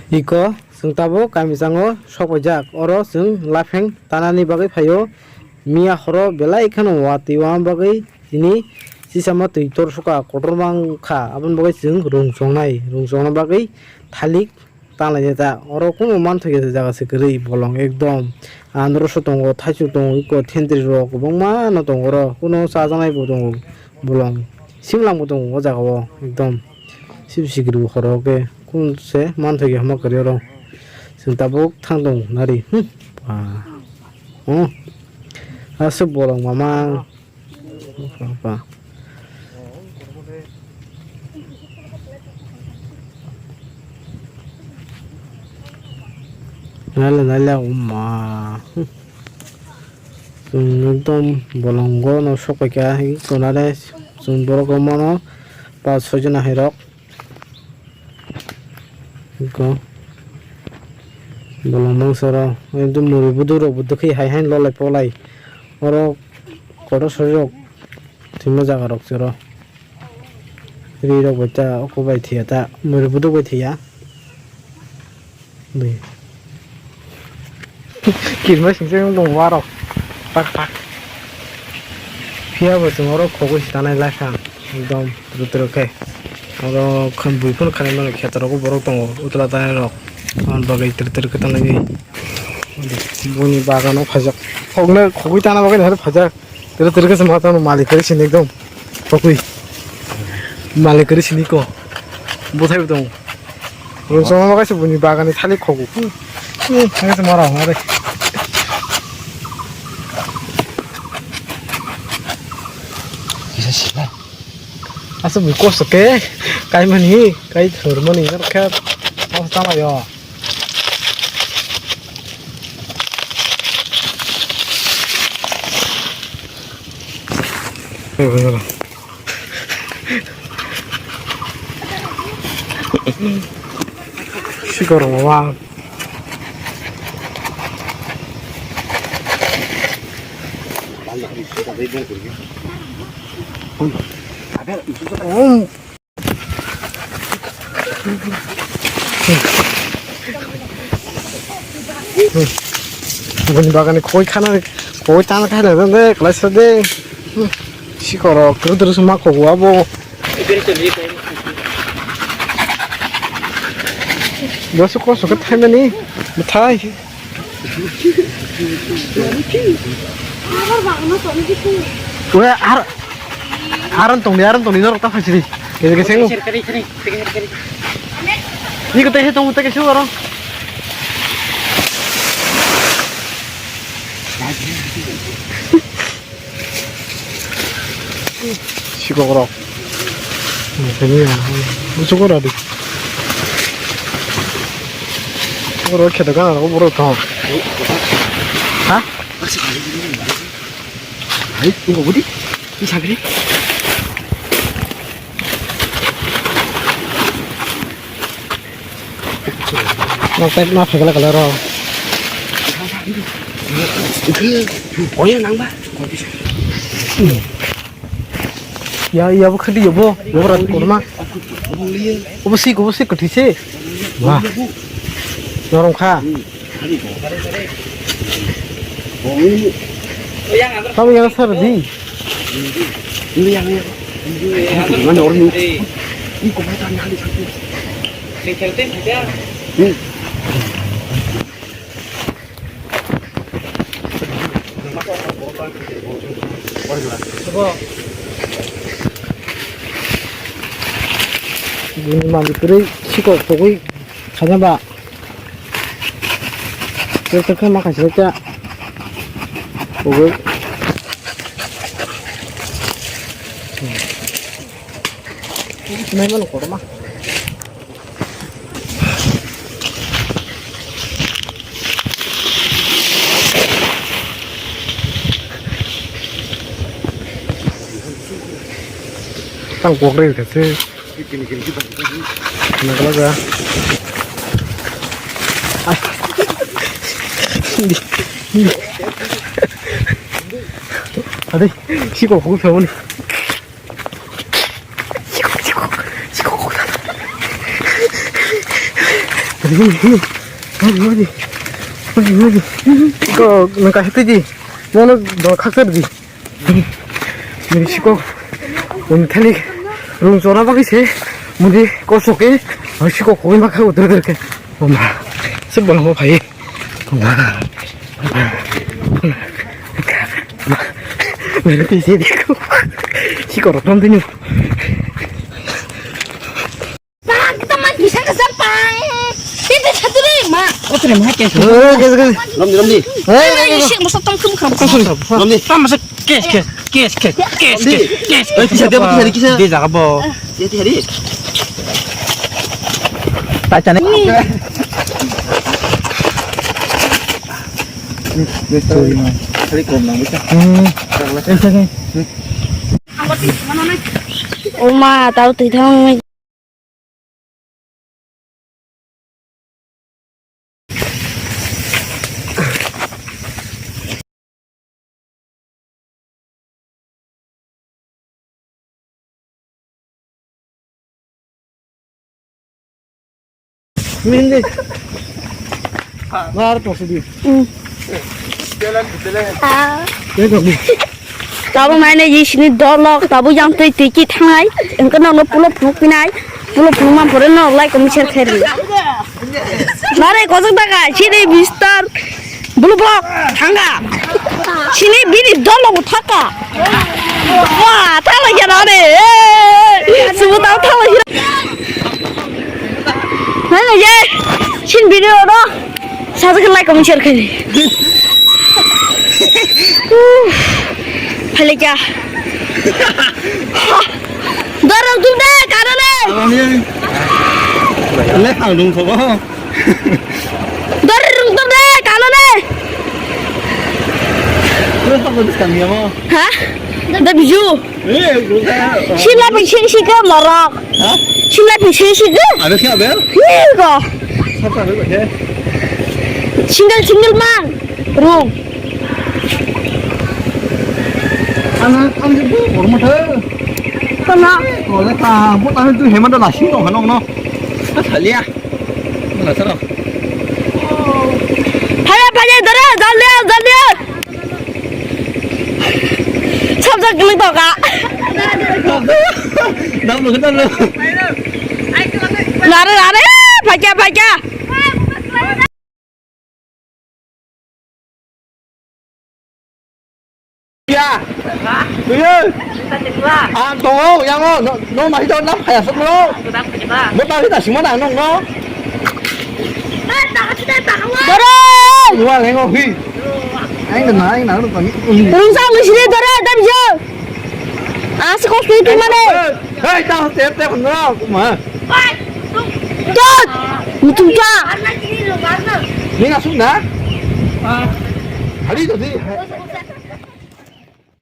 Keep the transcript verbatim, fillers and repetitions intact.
Iko chwng tabuk kamisango sokpaijak, oro chwng lapheng tanani bagwi phaio. Miya horo belai kheno watwi wama bagwi tini sisamo twi torsuka kotorma wngkha, aboni bagwi chwng rung chongnai, rung chongna bagwi thalik tanglai ta. Oro kunu manthokya jaga se kwrwi bolong ekdom androso tongo, thaichuk tongo, iko thentwrwi rok kwbangma no tongo, oro kunu chajaknai bo tongo. Bolong simlang bo tongo o jaga o, ekdom sip sikiri bo khoro khe kun se manthokya hama kwrwi oro. Chwng tabuk thang tong nari. Hmm. Ba. Oh. Aswk bolong mama. Ba. Nala nala umma. Hmm. Chwng ekdom bolongo no sokpaikha, hai tonare chwng borok rok mano pas soi jona hai rok. Eko bolong mangsa rok ekdom muri buduk rok bo dwkhwi hai hai lolai polai. Oro kotor sori rok thwima jaga rok se oro. Ri rok bai ta oko bai thia ta muri buduk bai thia. Dui. Kirma singsa wng tongo warok. Pak pak. Phiya bo chwng oro khogwi si tanai lai kha. Ekdom rwtrwk khe. Oro kham bui phano khanai mano kheto rogo borok tongo. Utla tanai rok. Tamoni bagwi twrwtrwk khe tanai. Buni bagano phaijak. Khogna khogwi tana bagwi nahar phaijak. Tere tere khe se ma tamo malik kari sini ekdom. Tokwi. Malik kari sini ko. Bothai bo tong. Rung sama ma kaisa buni bagani thali khogu. Hmm, hmm, khe se mara hore. Kisa sila. Asa bui kosto ke. Kai mani, kai thur mani, kar kar. Mas tama yo. Sikor mama. Bini bagani koi khana, koi tana khai lai de, klai sa de. Sikoro kru kru suma kogo abo. Bosu koso khe thaimani, bwthai. Ue, ar, aran tongdi, aran tongdi, norok ta phasiri. Kese kese ngu. Iko tei he tongo, tei kese oro. Sikok rok. Tini ya. Busuk ora di. Oro kheto gana ro boro to. Ha? Hai, tunggu budi. Ini sagri. Nok tek ma phegla kala ro. Oya nang ba. Ya, ya bo khadi ya bo. Bo rat korma. Obo si, obo si kwthwi se. Wah. Norong kha. Tamo yang sar di. Bini malik kwrwi sikok pogwi khaina ba. Tei tei khe ma khaisirok khe. Pogwi. Sinai mano kotorma. Tang kok rei kha se. Nagla ga. Ade, si kok kok sa ni. Ko nang kahitwi di. Mono do khaksa di. Muni siko, muni thani rung chona bagwi se, muni koso ke, muni siko koi ma kha utre utre ke. Oma, se bono mo phai. Oma. Mere pise dekho. Siko rotom dinu. Pang, kita mah bisa keser, pang. Kita satu deh, mak. Oh, terima kasih. Eh, kasih, kasih. Rom di, rom di. Eh, eh, eh, eh. Sih, masa tong kum kram. Kasih, kasih. Rom di. Tong masa kes, kes, kes, kes, kes, kes, kes. Eh, kisah dia, kisah dia, kisah. Dia jaga bo. Dia, dia, dia. Tacha ni. Ini. Ini, dia story, man. Kali krom nang, bisa. Hmm. Kali. Eh, sini. Hmm. Oma, tau tui thang. Mindi. Mar to sidi. Hmm. Ah. Tabo mai nai sini dolok, tabo yang tei tei ki thangnai. Engko no pulo phunuk pinai. Pulo phunuk man pore no like, comment, share khairi. Nare kojak daga, sini bistar. Blue block, thanga. Sini bini dolok thaka. Wah, thala kira ne. Eh, subu tau thala kira. Mana ye? Sini video do. Subscribe, like, comment, share khairi. Uh, phalika. Dorong tum de, karo le. Le khang dung thogo. Dorong tum de, karo le. Lo khang dung skang ya mo. Ha? Da biju. Eh, gula. Sila pin sing sing ke morok. Ha? Sila pin sing sing ke. Ada siapa, Bel? Ni ko. Siapa, Bel? Single, single man. Room. Ano, ano itu hormat he. Kana? Boleh ta, buat ano itu hemat dah lasing dong, ano, ano. Salia. Mana sero? Phaya, phaya, dara, jaldi, jaldi. Sabjak gili toka. Dam lo, dam lo. Lare, lare, phaya, phaya. Ya. Tuyo. Ah, tongo, yango, no, no, mahi to, nam, kaya sok no. Bo ta kita sima na, no, no. Doro! Wah, lengo, hi. Aing na, aing na, no, kami. Rung sa, ngi sini, doro, dam jo. Ah, sekolah itu mana? Hei, tahu, tep, tep, no, kuma. Tot! Mutum tua! Ni ngasuk na? Hari tadi.